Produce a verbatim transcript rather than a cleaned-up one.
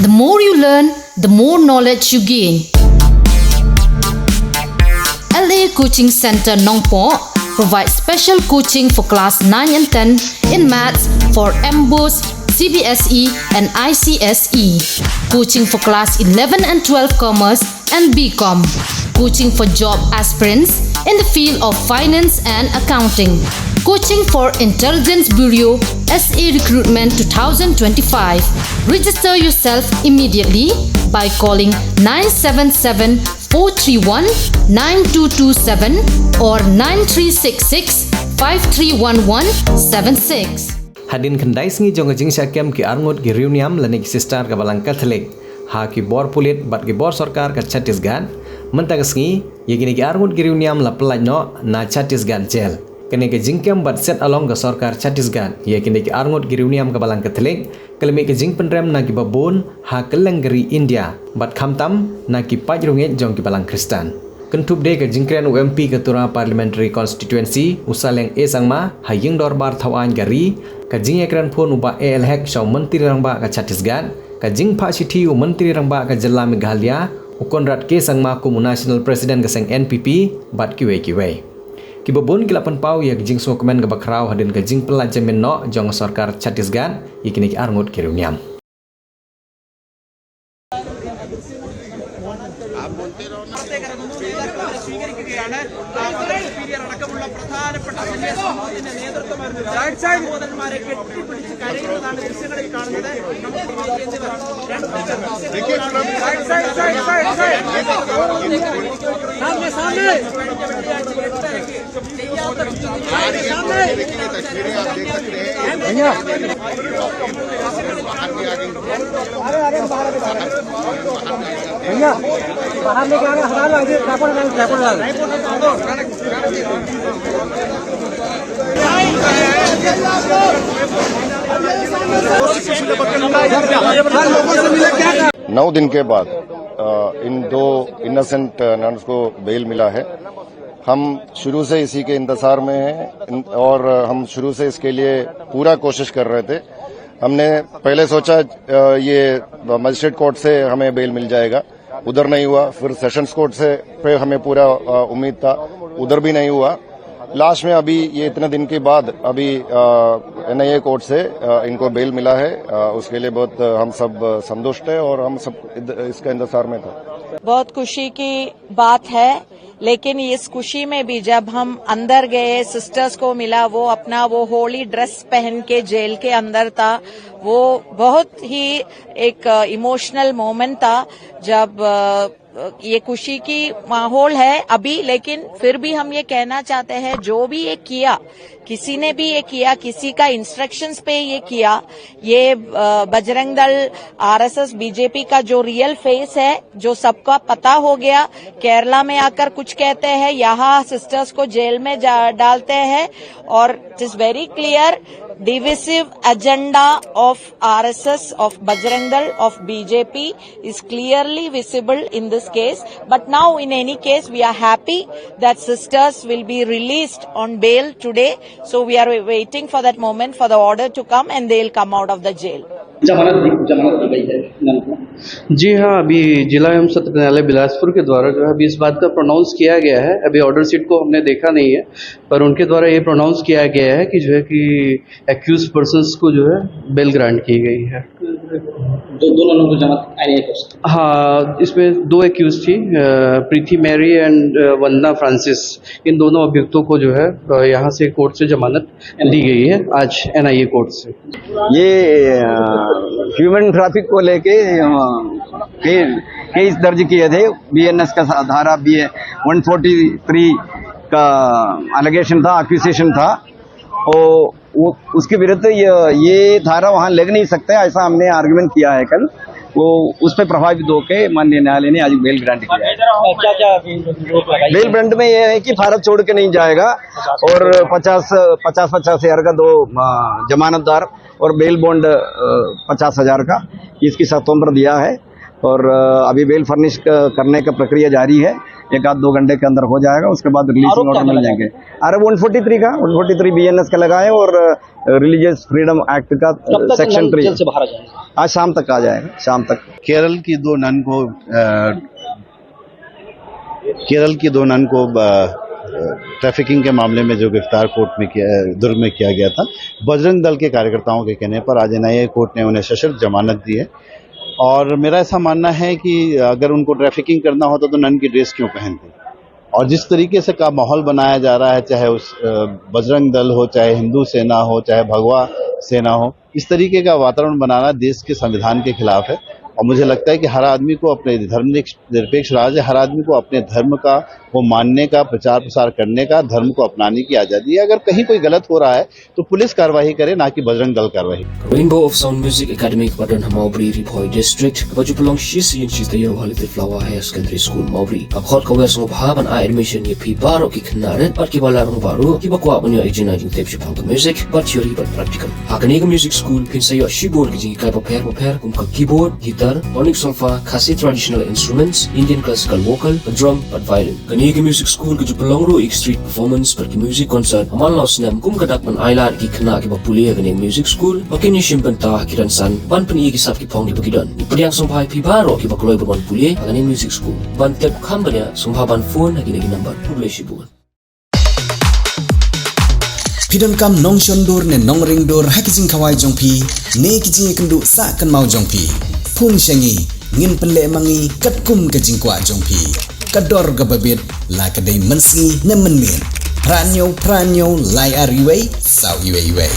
The more you learn, the more knowledge you gain. L A Coaching Center Nongpoh provides special coaching for class nine and ten in maths for MBOSE, C B S E, and I C S E. Coaching for class eleven and twelve commerce and B Com. Coaching for job aspirants in the field of finance and accounting. Coaching for Intelligence Bureau S A Recruitment two thousand twenty-five. Register yourself immediately by calling nine seven seven four three one nine two two seven or nine three six six five three one one seven six. Hadien khyndai sngi jong ka jingshah kem ki arngut ki riewniam lane ki sister ka Balang Katholik ha ki bor pulit bad ki bor sorkar ka Chhattisgarh, mynta ka sngi ïa kine ki arngut ki riewniam la pyllait noh na Chhattisgarh Jail. Kane ka jingkem bad set along ka sorkar Chhattisgarh ïa kine ki arngut ki riewniam ka Balang Katholik ka la mih ka jingpynrem na kiba bun ha kylleng ka ri India bad khamtam na ki paid riewngeit jong ki Balang Khristan. Kynthup de ka jingkren u M P ka Tura Parliamentary Constituency u Saleng A Sangma ha ïing dorbar thaw aiñ ka ri, ka jingïakren phone u Bah A L Hek sha u Myntri Rangbah ka Chhattisgarh, ka jingphah shithi u Myntri Rangbah ka jylla Meghalaya u Conrad K Sangma kum u National President ka seng N P P bad kiwei kiwei. Kiba bun ki la pynpaw ïa ka jingsngewkmen kaba khraw hadien ka jingpynlait jamin noh jong ka sorkar Chhattisgarh ïa kine ki arngut ki riewniam. नौ दिन के बाद अ, इन दो इनोसेंट नन्स को बेल मिला है। हम शुरू से इसी के इंतजार में हैं इन- और हम शुरू से इसके लिए पूरा कोशिश कर रहे थे। हमने पहले सोचा अ, ये मजिस्ट्रेट कोर्ट से हमें बेल मिल जाएगा, उधर नहीं हुआ। फिर सेशंस कोर्ट से पे हमें पूरा अ, उम्मीद था, उधर भी नहीं हुआ। लास्ट में अभी ये इतने दिन के बाद अभी एन आई ए कोर्ट से अ, इनको बेल मिला है। अ, उसके लिए बहुत अ, हम सब अ, संतुष्ट है और हम सब इद- इसका इंतजार में था। बहुत खुशी की बात है, लेकिन इस खुशी में भी जब हम अंदर गए, सिस्टर्स को मिला, वो अपना वो होली ड्रेस पहन के जेल के अंदर था। वो बहुत ही एक इमोशनल मोमेंट था जब अ, ये खुशी की माहौल है अभी, लेकिन फिर भी हम ये कहना चाहते हैं, जो भी ये किया, किसी ने भी ये किया, किसी का इंस्ट्रक्शंस पे ये किया, ये अ, बजरंग दल, आरएसएस, बीजेपी का जो रियल फेस है, जो सबका पता हो गया। केरला में आकर कुछ कहते हैं, यहाँ सिस्टर्स को जेल में जा- डालते हैं। और it is very clear, divisive agenda of R S S, of Bajrang Dal, of B J P is clearly visible in this case. But now, in any case, we are happy that sisters will be released on bail today. So we are waiting for that moment for the order to come and they'll come out of the jail. जमानत दी, जमानत दी गई है नन को। जी हाँ, अभी जिला एवं सत्र न्यायालय बिलासपुर के द्वारा जो है अभी इस बात का प्रोनाउंस किया गया है। अभी ऑर्डर शीट को हमने देखा नहीं है, पर उनके द्वारा ये प्रोनाउंस किया गया है कि जो है कि एक्यूज पर्संस को जो है बेल ग्रांट की गई है। दो दोनों लोगों को जमानत आई है। हाँ, इसमें दो एक्यूज थी, अ, प्रीति मैरी एंड, अ, वंदना फ्रांसिस। इन दोनों अभियुक्तों को जो है, अ, यहाँ से कोर्ट से जमानत दी गई है आज एन आई ए कोर्ट से। ये ह्यूमन ट्रैफिक को लेके अ, के, केस दर्ज किए थे। बी एन एस का धारा बी ए वन फोर्टी थ्री का एलिगेशन था, एक्यूजेशन था। वो, वो उसके विरुद्ध ये, ये धारा वहाँ लग नहीं सकता, ऐसा हमने आर्ग्यूमेंट किया है कल। वो उस पर प्रभावित होकर माननीय न्यायालय ने आज बेल ग्रांट किया है। क्या क्या अभी रोक लगाई? बेल ग्रांट में ये है कि भारत छोड़ के नहीं जाएगा और पचास पचास पचास हजार का दो अ, जमानतदार और बेल बॉन्ड पचास हजार का, इसकी शर्तों पर दिया है। और अ, अभी बेल फर्निश क- करने का प्रक्रिया जारी है। एक आध दो घंटे के अंदर हो जाएगा, उसके बाद रिलीजिंग ऑर्डर मिल जाएंगे। अरे वन फोर्टी थ्री का, वन फोर्टी थ्री बीएनएस का लगाए और रिलीजियस फ्रीडम एक्ट का सेक्शन थ्री। आज शाम तक आ जाएगा, शाम तक। केरल की दो नन को केरल की दो नन को ट्रैफिकिंग के मामले में जो गिरफ्तार कोर्ट में किया दुर्ग में किया गया था, बजरंग दल के कार्यकर्ताओं के कहने पर आज एनआईए कोर्ट ने उन्हें सशर्त जमानत दी है। और मेरा ऐसा मानना है कि अगर उनको ट्रैफिकिंग करना होता तो नन की ड्रेस क्यों पहनते? और जिस तरीके से का माहौल बनाया जा रहा है, चाहे उस बजरंग दल हो, चाहे हिंदू सेना हो, चाहे भगवा सेना हो, इस तरीके का वातावरण बनाना देश के संविधान के खिलाफ है। और मुझे लगता है कि हर आदमी को अपने धर्म निरपेक्ष राज है, हर आदमी को अपने धर्म का वो मानने का, प्रचार प्रसार करने का, धर्म को अपनाने की आजादी है। अगर कहीं कोई गलत हो रहा है तो पुलिस कार्रवाई करे, ना कि बजरंग दल कार्रवाई। Rainbow of Sound Music Academy ka ba don ha Mawbri, Ri Bhoi District, ka ba ju pynlong shi sien shi taïew ha Little Flower Higher Secondary School, Mawbri, ka khot ka wer sngewbha ban ai admission ïa phi baroh ki khynnah rit bad ki ba la rangbah ruh ki ba kwah ban ïoh ïa ka jingtip shaphang ka music, bad theory bad practical. Ha kane ka music school phin sa ïoh shibun ki jinghikai bapher bapher kum ka keyboard, guitar, tonic solfa, Khasi traditional instruments, Indian classical vocal, drum bad violin. Kane ka music school ka ju pynlong ruh ïa ki street performance bad ki music concert ha man la u snem kum ka dak ban ailad ïa ki khynnah ki ba pule ha kane ka music school ba kin ïa shim bynta ha ki rynsan ban pyni ïa ki sap ki phong ki ba ki don. Ngi pdiang sngewbha ïa phi baroh ki ba kloi ban wan pule ha kane ka music school. Ban tip kham bniah sngewbha ban phone ha kine ki number. Khublei shibun. Phi donkam nongshon dur ne nongring dur ha ki jingkhawai jong phi ne ki jingïakynduh sah kynmaw jong phi. Phone sha ngi, ngin pynleh ma ngi katkum ka jingkwah jong phi. Ka dor kaba bit, la ka dei mynsngi ne mynmiet. Phra hynñiew phra hynñiew lai ar wei wei saw wei wei wei.